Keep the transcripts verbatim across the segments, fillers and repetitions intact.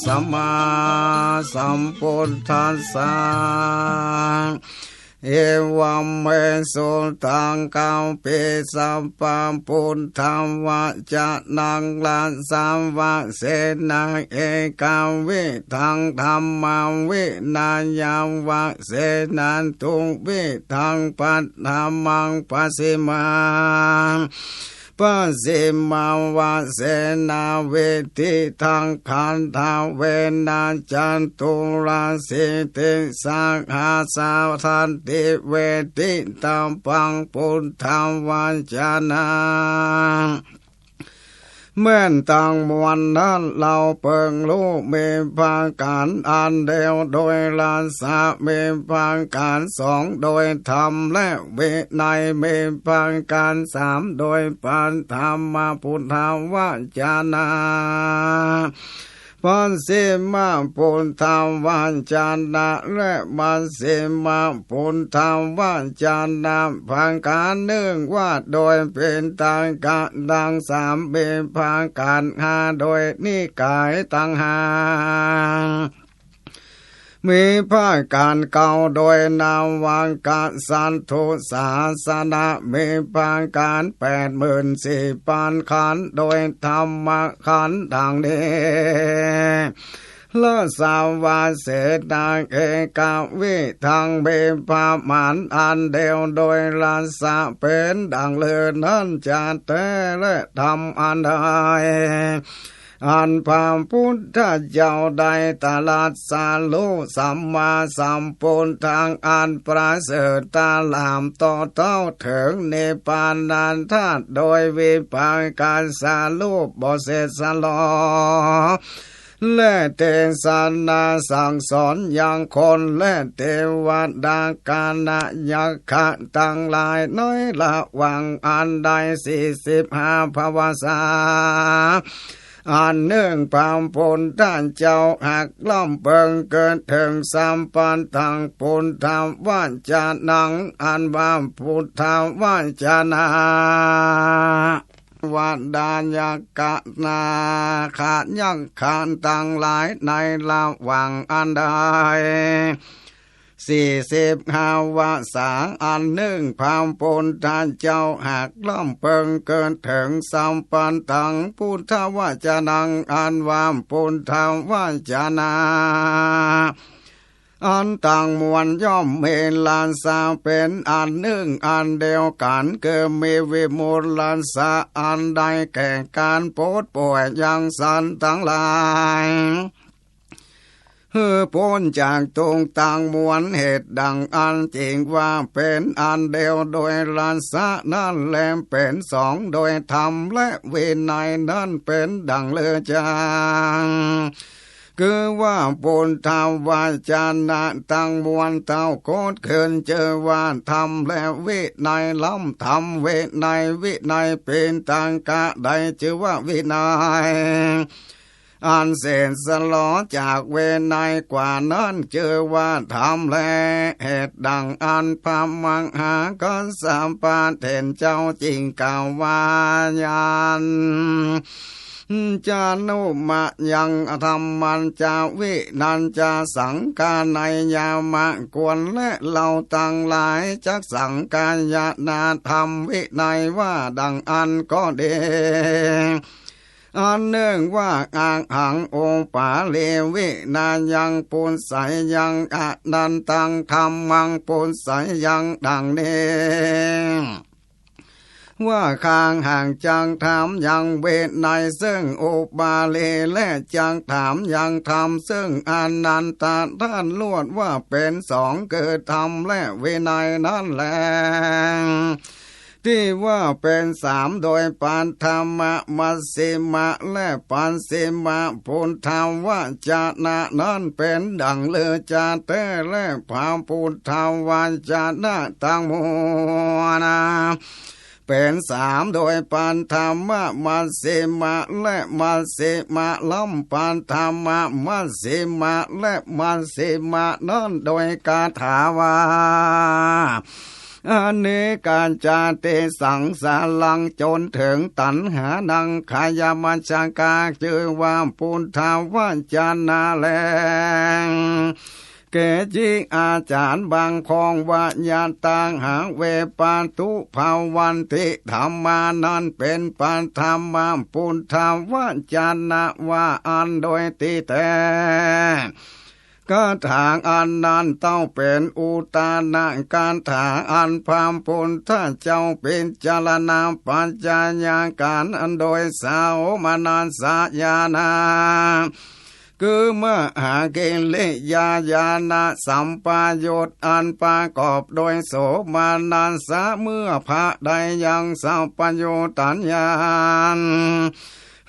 สัมมาสัมพุทธัสสะ เอวัมเม สุตัง กัมปิ สัพพะพุทธวจนัง รัสสะวะเสนะ เอกวิธัง ธัมมวินยะวะเสนะ ทุวิธัง ปัทธมัง ปัสสิมา ปัสสิมวเสนา วิธิตัง ขันธเวนะ จตุรสิติสหัสสะ ทัตติเวทิตะปัง พุทธวจนะ แม่นตังมวลนั้น เฮาเปิงฮู้ มีผะก๋านอันเดียว โดยรัสสะ มีผะก๋านสอง โดยธรรมและวินัย มีผะก๋านสาม โดยปัทธมพุทธวจนะ ปัสสิมพุทธวจนะ และมัชฌิมพุทธวจนะ ผะก๋านนึ่งว่าโดยปิณฑกะตังสาม มีผะก๋านห้า โดยนิกายตังห้า มีผะก๋านเก้า โดยนวกะสัตถุสาสนะ มีผะก๋านแปดหมื่นสี่พันขันธ์ โดยธรรมขันธ์ดังนี้ รัสสะวะเสนะ เอกวิธัง มีผะก๋านอันเดียว โดยรัสสะเป๋นดังฤๅนั้นจะแต๊ และธรรมอันใด อันพระพุทธเจ้าได้ตรัสรู้สัมมาสัมพุทธังอันประเสริฐตลาดต่อเต้าเถิงนิพพานธาตุ โดยวิปากาสรูปบ่เสร็จสลอ และเตสนาสั่งสอนยังคนและเตวดากานะยักขะตังหลายในละหว่างอันได้สี่สิบห้าพรรษา อันนึ่งพระพุทธเจ้าหากล้ำเปิงเกิดเถิงสัมปัตตัง พุทธวจนัง อันว่าพุทธวจนะ วดายักขะนาคายักขะตังหลายในละหว่างอันได้ สี่สิบห้าพรรษา อันนึ่งพระพุทธเจ้าหากล้ำเปิงเกิดเถิงสัมปัตตัง พุทธวจนัง อันว่าพุทธวจนะ อันตังมวลย่อมมีรัสสะเป๋นอันนึ่งอันเดียวกั๋น คือมีวิมุตติรัสสะอันได้แก่ก๋านปลดป่อยยังสัตว์ตังหลาย หื้อป๊นจากตุ๊กข์ตังมวล เหตุดังอั้นจึงว่าเป๋นอันเดียวโดยรัสสะนั้นแล เป๋นสองโดยธรรมและวินัยนั้นเป๋นดังฤๅจัง คือว่าพุทธวจนะตังมวลเต้าโกฏขึ้นจื้อว่าธรรมและวินัย ล้ำธรรมวินัย วินัยปิณฑกะได้จื้อว่าวินัย อันเสร็จสลอจากวินัยกว่านั้นจื้อว่าธรรมแล เหตุดังอั้นพระมหากัสสปะเถรเจ้าจึงกล่าวว่า ยัญจะนุมะยังธัมมัญจะวินัญจะสังฆานัยยามะควรแล เฮาตังหลายจักสังคายนาธรรมวินัยว่าดังอั้นก็ดี อันนึ่งว่าอะหังอุปาลีวินายังปุสสะยังอะนันตังธัมมังปุสสะยังดังนี้ ว่าข้าหากจักถามยังวินัยซึ่งอุปาลี และจักถามยังธรรมซึ่งอะนันตะ ต้านลวดว่าเป๋นสอง คือธรรมและวินัยนั้นแล ตี้ว่าเป๋นสามโดยปัทธมะ มัชฌิมะ และปัสสิมะ พุทธวจนะนั้นเป๋นดังฤๅจะแต๊ และพระพุทธวจนะตังมวล เป๋นสามโดยปัทธมะ มัชฌิมะ และมัชฌิมะ ล้ำปัทธมะ มัชฌิมะ และมัชฌิมะนั้นโดยคาถาว่า อเนกาจาติสังสารัง จ๋นเถิงตัณหานังขายมัชฌากา จื้อว่าปุทธวจนะแล เกจิอาจ๋ารย์บางพองว่า ยะถาหาเว ปะทุภะวันติธัมมา นั้นเป๋นปฐมปุทธวจนะว่าอั้นโดยตี้แต๊ คาถาอันนั้นเต้าเป๋นอุตตานคาถา อันพระปุทธเจ้าพิจารณาปัจจัยการอันโดยโสมนัสญาณ คือมหากิริยาญาณสัมปยุต อันประกอบโดยโสมนัส เมื่อพระได้ยังสัพพัญญูตญาณ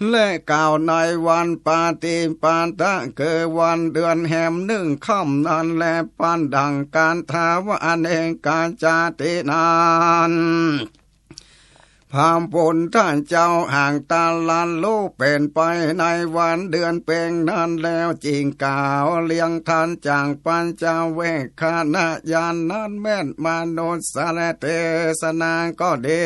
และกล่าวในวันปฏิปาทะ คือวันเดือนแฮมหนึ่งค่ำนั้นแล ปันดังคาถาว่า อเนกาจาตินั้น พระปุทธเจ้าหากตรัสรู้เป๋นไปในวันเดือนเพ็ญนั้นแล้ว จึงกล่าวเรียงทันจากปัจจเวกขณญาณนั้นแม่นมนุสสะเทศนาก็ดี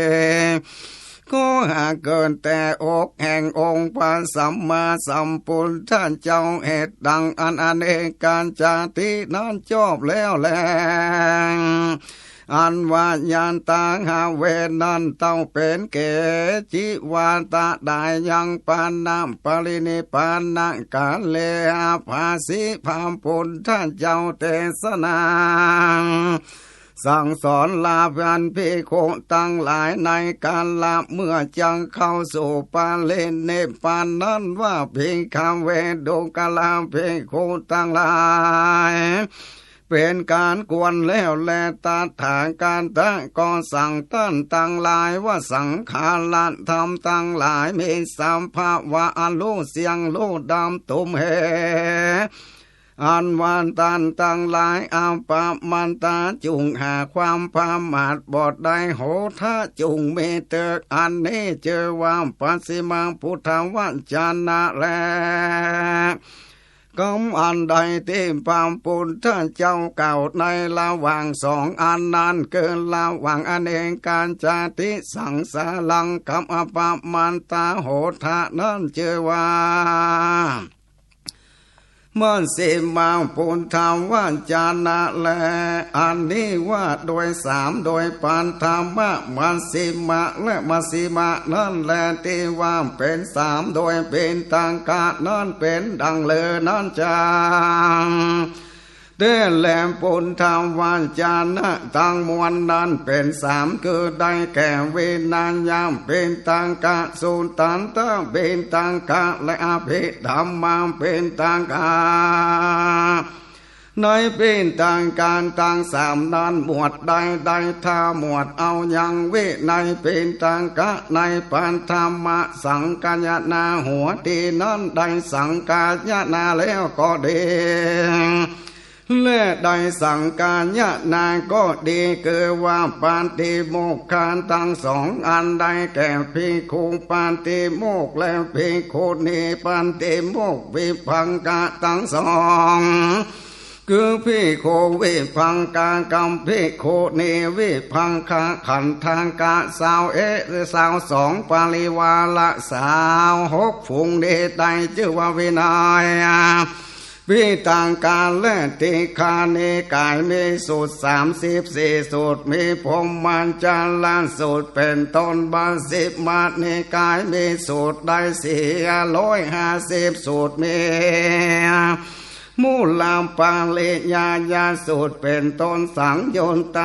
ก็หากเกิดแต่อกแห่งองค์พระสัมมาสัมพุทธเจ้า เหตุดังอันอเนกาจาตินั้นจบแล้วแล อันว่ายะถาหาเวนั้นเต้าเป๋นเกจิวาทะ ได้ยังปณะปรินิพพานกาเล อภาสิพระพุทธเจ้าเตสนา สั่งสอนลาบรรดาภิกขุตังหลายในกาละเมื่อจะเข้าสู่ปรินิพพานนั้นว่า ภิกขเว ดูกราภิกขุตังหลาย เป๋นการควรแล้วแล ตถาคตะก็สั่งต้านตังหลายว่า สังขารธรรมตังหลายมีสภาวะอันฮู้เสี้ยงฮู้ดับตุ้มเฮ อันว่าต้านตังหลายอัปปมัตตา จุ่งหาความประมาทบ่ได้ โหทะจุ่งมีเถิด อันนี้จื้อว่าปัจฉิมพุทธวจนะแล กำอันใดตี้พระพุทธเจ้ากล่าวในระหว่างสองอันนั้น คือระหว่างอเนกาจาติสังสารังกับอัปปมัตตาโหทะนั้นจื้อว่า มัชฌิมพุทธวจนะแล อันนี้ว่าโดยสาม โดยปฐมะ มัชฌิมะ และมัชฌิมะนั้นแล ตี้ว่าเป๋นสาม โดยปิณฑกะนั้นเป๋นดังเลิศนั้นจัง แต๊แล พุทธวจนะตังมวลนั้นเป๋นสาม คือได้แก่ วินัยปิณฑกะ สุทัตตปิณฑกะ และอภิธรรมปิณฑกะ ในปิณฑกะตังสามนั้น หมวดใดได้ถ้าหมวดเอายังวินัยปิณฑกะในปฐมสังคายนา หัวตี้นั้นได้สังคายนาแล้วก็ดี และได้สังคายนาก็ดี คือว่าปาติโมกขะตังสองอัน ได้แก่ภิกขุปาติโมกข์และภิกขุณีปาติโมกข์ วิภังคะตังสอง คือภิกขุวิภังคะกับภิกขุณีวิภังคะ ขันธกะซาวเอ็ด ซาวสอง ปริวาระซาวหก ฝูงนี้ได้จื้อว่าวินัยปิณฑกะ และทีฆนิกายมีสูตรสามสิบสี่สูตร มีพรหมจรรย์สูตรเป๋นต้น มัชฌิมนิกายมีสูตรได้สี่ร้อยห้าสิบสูตร มีมูลปริยายสูตรเป๋นต้น สังยุตต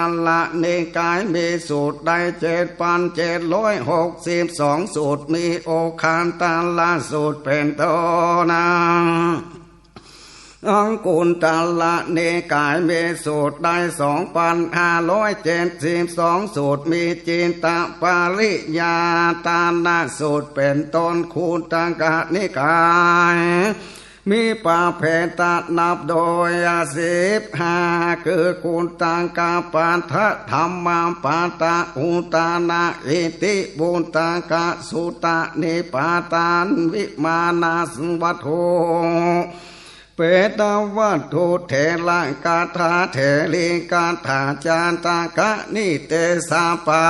นิกายมีสูตรได้เจ็ดพันเจ็ดร้อยหกสิบสองสูตร มีโอคัตตรสูตรเป๋นต้น อังคุตตรนิกายมีสูตรได้สองพันห้าร้อยเจ็ดสิบสองสูตร มีจิตตปริยาตานสูตรเป๋นต้น คุตตกนิกายมีประเภทนับโดยสิบห้า คือคุตตกะ ปัทธรรมปะทะ อุตตะนะ อิติ ปุตตกะ สุตตะ นิปาตาน วิมานะวัตถุ วัตถุเถระคาถา เถรีคาถา จาตกนิเตสสา ปา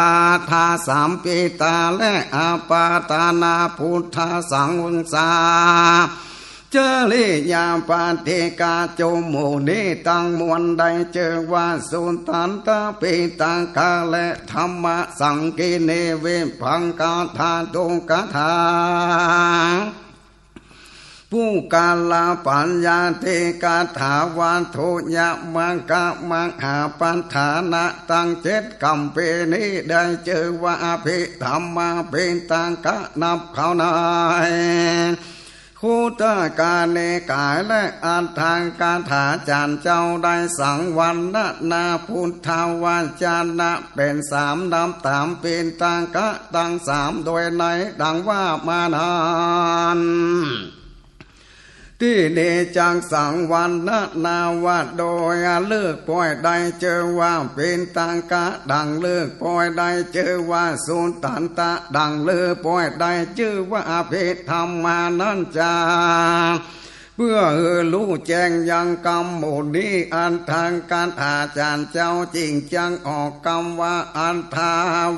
ทาสัมปิตา และอปาทานา ปุทธสังสา จริยาปฏิกา จุมหมู่นี้ตังมวลได้จื้อว่าสุตตันตปิฎกะ และธัมมสังกินี วิภังคาถา ทุกขาถา ปุคคลปัญญาทิกขาถา วัตถุยมกมหาปัฏฐานะตังเจ็ดกัมพีนี้ได้จื้อว่าอภิธัมมปิฎกะ นับเข้าใน คุตตกนิกาย และอัฏฐกถา จารย์เจ้าได้สังวรรณนาพุทธวจนะเป๋นสาม นับต๋ามปิฎกะตังสามโดยในดังว่ามานั้น ตี้นี้จักสังวรรณนาว่า โดยเลิกป้อยได้จื้อว่าปิฎกะ ดังเลิกป้อยได้จื้อว่าสุตตันตะ ดังเลิกป้อยได้จื้อว่าอภิธัมมานั้นจา เปื้อหื้อฮู้แจ้งยังกัมหมู่นี้ อัฏฐกถา จารย์เจ้าจึงจักออกกำว่า อัฏฐ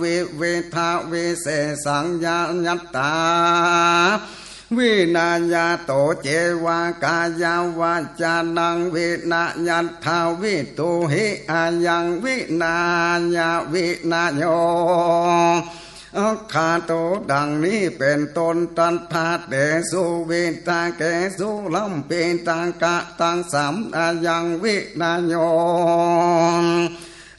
วิวิธวิเศษัญญาตตา วินัยโต เจวะ กายวจนัง วินัยัตถวิตูหิ อายังวินัยวินโย อัคคาโต ดังนี้เป๋นต้น ตัทธาเตสุวิตเกสุ ลำปิฎกะตังสาม อายังวินโย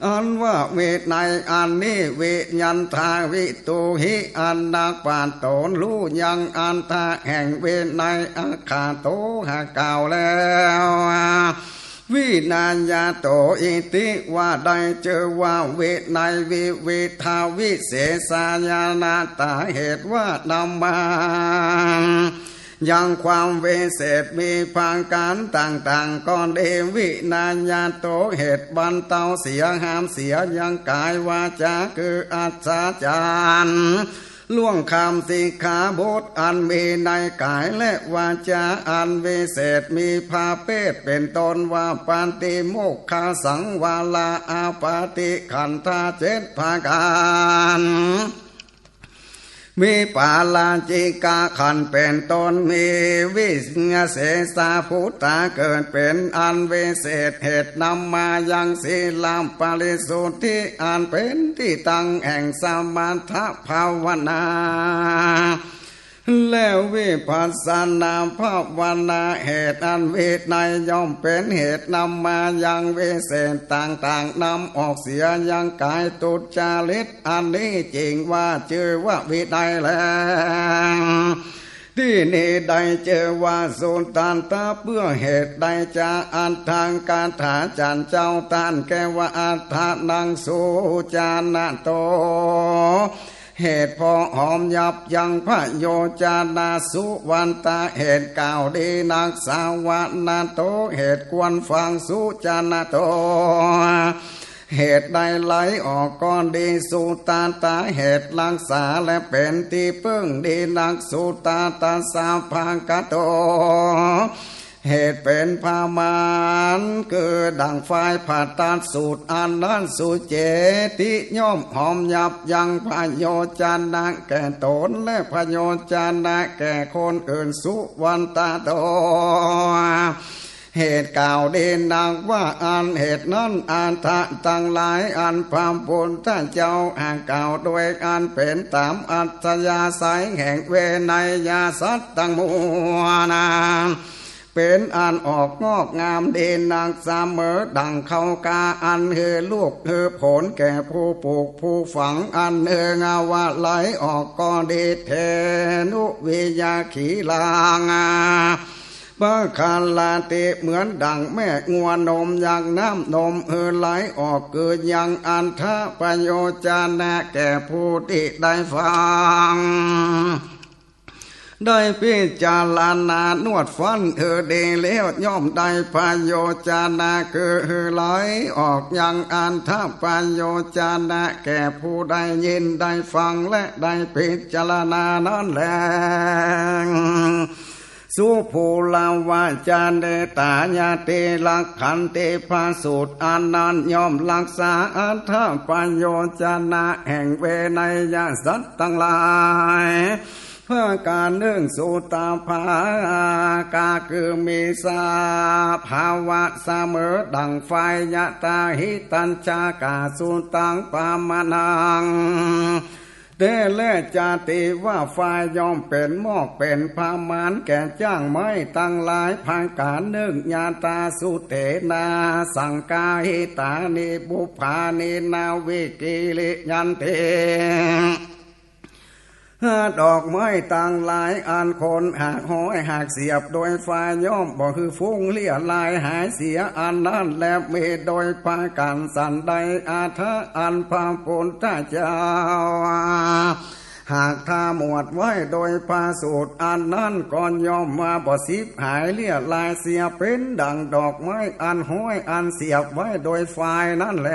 อันว่าวินัยอันนี้ วินัยัตถวิตูหิ อันนักปราชญ์ต๋นฮู้ยังอัตถะแห่งวินัย อัคคาโต หากกล่าวแล้ว วินัยโต อิติ ว่าได้จื้อว่าวินัย วิวิธวิเศษาญาณตา เหตุว่านำมายังความวิเศษมีประก๋านต่างๆ ก็ดี วินัยโต เหตุบรรเตาเสีย ห้ามเสียยังก๋ายวาจา คืออัศจรรย์ ล่วงข้ามสิกขาบทอันมีในก๋ายและวาจาอันวิเศษ มีประเภทเป๋นต้นว่า ปาติโมกขสังวรา อาปาติขันธาเจ็ดประก๋าน มีปาราจิกขันธ์เป๋นต้น มีวิเศษภูตาเกิดเป๋นอันวิเศษ เหตุนำมายังศีลปริสุทธิ อันเป๋นตี้ตั้งแห่งสมถภาวนา และวิปัสสนาภาวนา เหตุอันวินัยย่อมเป๋นเหตุนำมายังวิเศษต่างๆ นำออกเสียยังก๋ายทุจริต อันนี้จึงว่าจื้อว่าวินัยแล ตี้นี้ได้จื้อว่าสุตตันตะ เปื้อเหตุใดจา อัฏฐกถา จารย์เจ้าตรัสแก่ว่า อัฏฐานังสุจนะโต เหตุพอหอมยับยั้งพโยจนะ สุวัตตะ เหตุกล่าวดีนัก สาวนะโต เหตุควรฟัง สุจนะโต เหตุได้ไหลออกก็ดี สุตตันตะ เหตุรักษาและเป๋นตี้เปิ้งดีนัก สุตตันตะ สาภะกะโต เหตุเป๋นประมาณ คือดั่งไฟผ่าตัดสูตรอันนั้น สุเจติ ย่อมหอมยับยั้งพโยจนะแก่ตนและพโยจนะแก่คนอื่น สุวัตตะโต เหตุกล่าวดีนักว่าอั้น เหตุนั้นอัฏฐะตังหลายอันพระพุทธเจ้าหากกล่าวโดยอันเป๋นต๋ามอัธยาศัยแห่งวินัยสัตว์ตังมวลนั้น เป๋นอันออกงอกงามดีนัก เสมอดั่งข้าวกล้าอันหื้อลูกหื้อผลแก่ผู้ปลูกผู้ฝัง อันหื้องาวะไหลออกก็ดี เทนุวิยาขีรัง ปะคาลาติ เหมือนดั่งแม่งัวนมยังน้ำนมหื้อไหลออก คือยังอัฏฐปโยจนะแก่ผู้ตี้ได้ฟัง ได้พิจารณานวดฟันหื้อดีแล้ว ย่อมได้พโยจนะคือหื้อไหลออกยังอัฏฐปโยจนะแก่ผู้ได้ยินได้ฟังและได้พิจารณานั้นแล สุภูลวจเน ตายติ รักขันติ พระสูตรอันนั้นย่อมรักษาอัฏฐประโยชนะแห่งวินัยสัตว์ตังหลาย ประก๋านนึ่ง สุตถภาคา คือมีสภาวะเสมอดั่งไฟ ยะถาหิตัญจา กา สุตัง ปะมะนัง เต และจาติว่าไฟย่อมเป๋นมอกเป๋นผ้าม่านแก่จ้างไม้ตังหลาย ประก๋านนึ่ง ยะถา สุเตนะ สังกาหิตานิ ปุปพานิ นวิกิริยันติ ดอกไม้ตังหลายอันคนหักห้อยหักเสียบโดยไฟย่อมบ่หื้อฟุ้งเลี้ยลายหายเสียอันนั้นแล มีโดยประก๋านสันใด อัฏฐะอันพระพุทธเจ้าหักถมวดไว้โดยพระสูตรอันนั้นก็ย่อมมาบ่สิบหายเลี้ยลายเสียเป๋นดั่งดอกไม้อันห้อยอันเสียบไว้โดยไฟนั้นแล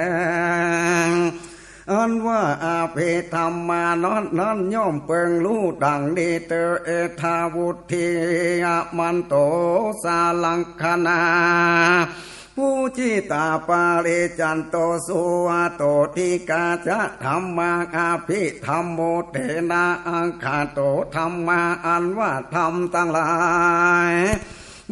อันว่าอภิธรรมานั้น นั้นย่อมเปิงฮู้ดั่งนี้เตอ เอธา วุฒี มันโต สาลักขณา ปูจิตา ปาริจันโต สุวัตโต ติกาจะ ธัมมา อภิธัมโม เตนะ อักขะโต ธัมมา อันว่าธรรมตังหลาย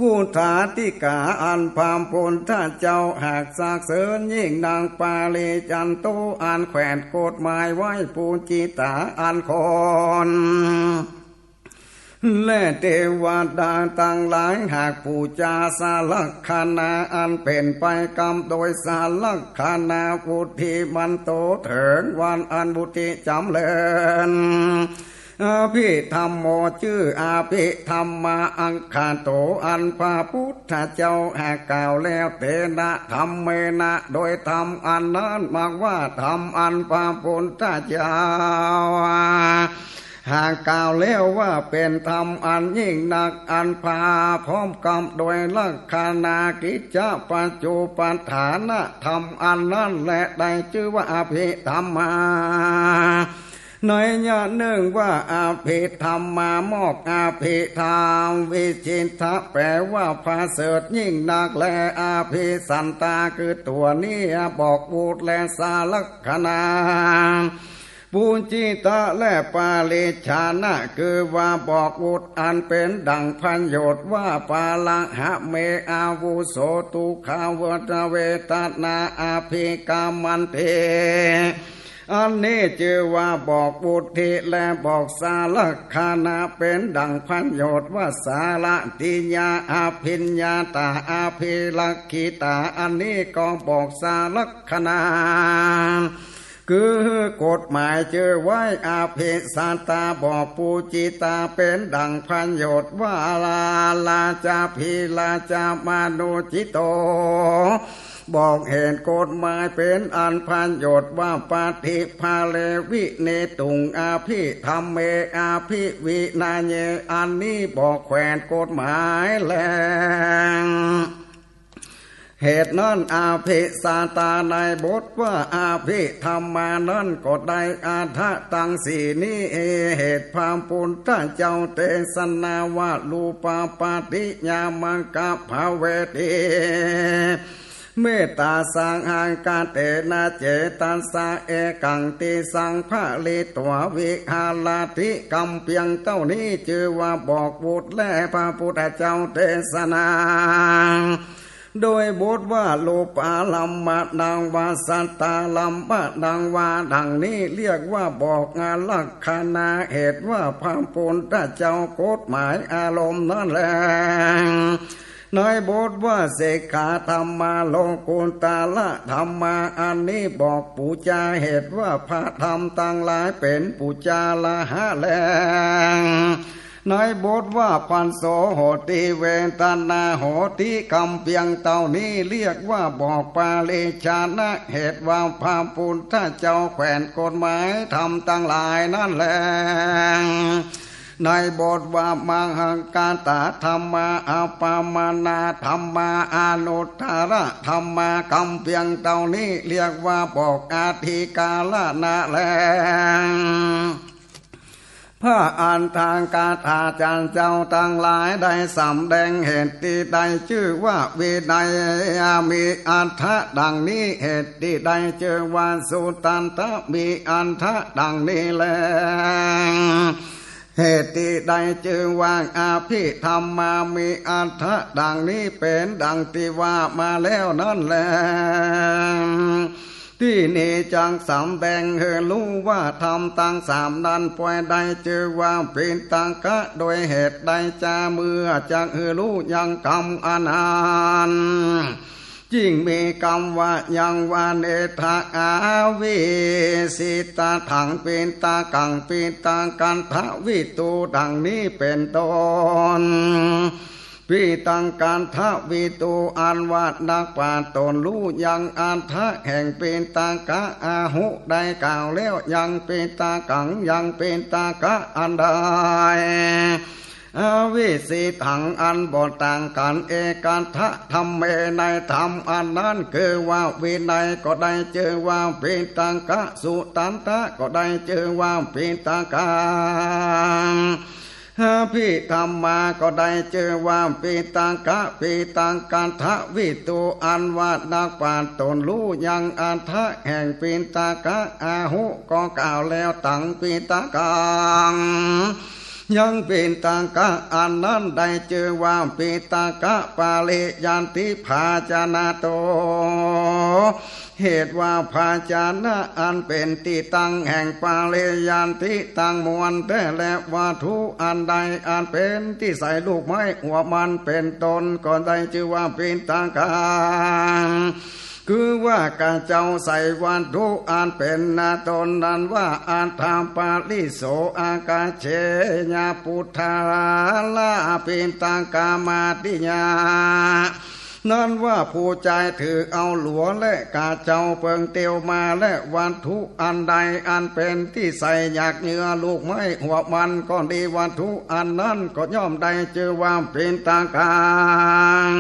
วุฒาติกา อันพระพุทธเจ้าหักสรรเสริญยิ่งนัก ปาริจันโต อันแขวนกฎหมายไว้ ปูจิตา อันคนและเตวดาตังหลายหักปู๋จา สาลักขณา อันเป๋นไปกำโดยสาลักขณา วุฒี มันโต เถิงวันอันวุฒีจ๋ำเริญ อภิธัมโม จื้ออภิธัมมา อักขะโต อันพระพุทธเจ้าหักกล่าวแล้ว เตนะ ธัมเมนะ โดยธรรมอันนั้น มากว่าธรรมอันพระพุทธเจ้าหักกล่าวแล้วว่าเป๋นธรรมอันยิ่งนัก อันพาพร้อมกำโดยลักขณา กิจจะปัจจุปัฏฐานะธรรมอันนั้นแล ได้จื้อว่าอภิธัมมา นัยยะนึ่งว่าอภิธัมมา มอกอภิธรรม วิชิตะ แปลว่าประเสริฐยิ่งนัก และอภิสันตา คือตั๋วนี้บอกวุฒิและสาลักขณา ปูจิตะ และปาริจฉานะ คือว่าบอกวุฒิอันเป๋นดั่งประโยชน์ว่า ปาระหะเม อาวุโส ทุกขาเวทเวทนา อภิกรรมันติ อันนี้จื้อว่าบอกวุฒิและบอกสาลักขณา เป๋นดั่งประโยชน์ว่า สารติยา อภิญญาตา อภิรักขิตา อันนี้ก็บอกสาลักขณา คือกฎหมายจื้อไว้ อภิสัตตา บอกปูจิตา เป๋นดั่งประโยชน์ว่า รา ราจา ภิราจา มโนจิตโต บอกเหตุกฎหมายเป๋นอันประโยชน์ว่า ปฏิภาเร วิเนตุง อภิธัมเม อภิวินัยเย อันนี้บอกแขวนกฎหมายแล เหตุนั้นอภิสัตตาในบทว่าอภิธัมมานั้นก็ได้อรรถะตังสี่นี้ เหตุพระพุทธเจ้าเตสนาว่า รูปปัตติยามะกะภเวติ เมตตาสังหะกะเตนะ เจตสา เอกังติสัง ผลิตวา วิหารติ กำเปียงเต้านี้จื้อว่าบอกวุฒิแล พระพุทธเจ้ากำเตสนา โดยบทว่า รูปารัมมณังวา สัตตารัมมณังวา ดังนี้เรียกว่าบอกอลักขณา เหตุว่าพระพุทธเจ้ากฎหมายอารมณ์นั้นแล ในบทว่า สิกขาธัมมา โลกุตตระธัมมา อันนี้บอกปู๋จา เหตุว่าพระธรรมตังหลายเป๋นปู๋จาระหะแล ในบทว่า ผัสโสโหติ เวทนาโหติ กำเปียงเต้านี้เรียกว่าบอกปริจฉานะ เหตุว่าพระพุทธเจ้าแขวนกฎหมายธรรมตังหลายนั้นแล ในบทว่ามหังคตาธัมมา อัปปมาณาธัมมา อนุตตระธัมมา กำเปียงเต้านี้เรียกว่าบอกอธิการณะแล พระอัฏฐกถาจารย์เจ้าตังหลายได้สำแดงเหตุตี้ได้จื้อว่าวินัย มีอัฏฐะดังนี้ เหตุตี้ได้จื้อว่าสุตตันตะ มีอัฏฐะดังนี้แล เหตุตี้ได้จื้อว่าอภิธรรมา มีอัฏฐะดังนี้ เป๋นดังตี้ว่ามาแล้วนั้นแล ตี้นี้จักสำแดงหื้อฮู้ว่าธรรมตังสามนั้น ป่วยได้จื้อว่าปิฎกะ โดยเหตุใดจา เมื่อจักหื้อฮู้ยังกำอันนั้น จึงมีกำว่ายัง วเนทะ อาวิสสิตะถัง ปิฎกัง ปิฎกัฏฐวิตู ดังนี้เป๋นต้น ปิฎกัฏฐวิตู อันว่านักปราชญ์ตนฮู้ยังอัฏฐะแห่งปิฎกะ อาหุ ได้กล่าวแล้ว ยังปิฎกัง ยังปิฎกะอันใด อวิสสิตัง อันบ่ต่างกั๋น เอกัฏฐะธัมเม ในธรรมอันนั้น คือว่าวินัยก็ได้จื้อว่าปิฎกะ สุตตันตะก็ได้จื้อว่าปิฎกัง อภิธรรมาก็ได้จื้อว่าปิฎกะ ปิฎกัฏฐวิตู อันว่านักปราชญ์ตนฮู้ยังอัฏฐะแห่งปิฎกะ อาหุ ก็กล่าวแล้ว ตังปิฎกัง ยังปิฎกะอันนั้นได้จื้อว่าปิฎกะปริยันติภาชนะโต เหตุว่าภาชนะอันเป๋นตี้ตั้งแห่งปริยันติตังมวลแต๊ และวัตถุอันใดอันเป๋นตี้ใส่ลูกไม้หัวมันเป๋นต้น ก็ได้จื้อว่าปิฎกัง คือว่าข้าเจ้าใส่วัตถุอันเป๋นต้นนั้นว่า อัฏฐปริโส อากาเชยะ ปุทธาลา ปิฎกามาติยา นั้นว่าผู้จายถือเอาหลัว และข้าเจ้าเปิงเตียวมา และวัตถุอันใดอันเป๋นตี้ใส่หยากเหยื่อลูกไม้หัวมันก็ดี วัตถุอันนั้นก็ย่อมได้จื้อว่าปิฎกัง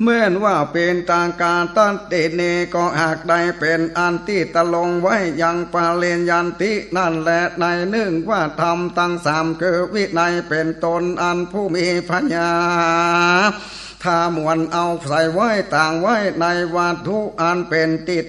แม่นว่าปิฎกะตัตถินี ก็หากได้เป๋นอันตี้ตรงไว้ยังปริยันตินั้นแล ในนึ่งว่าธรรมตังสาม คือวินัยเป๋นต้น อันผู้มีพญาธามวลเอาใส่ไว้ตางไว้ในวัตถุอันเป๋นตี้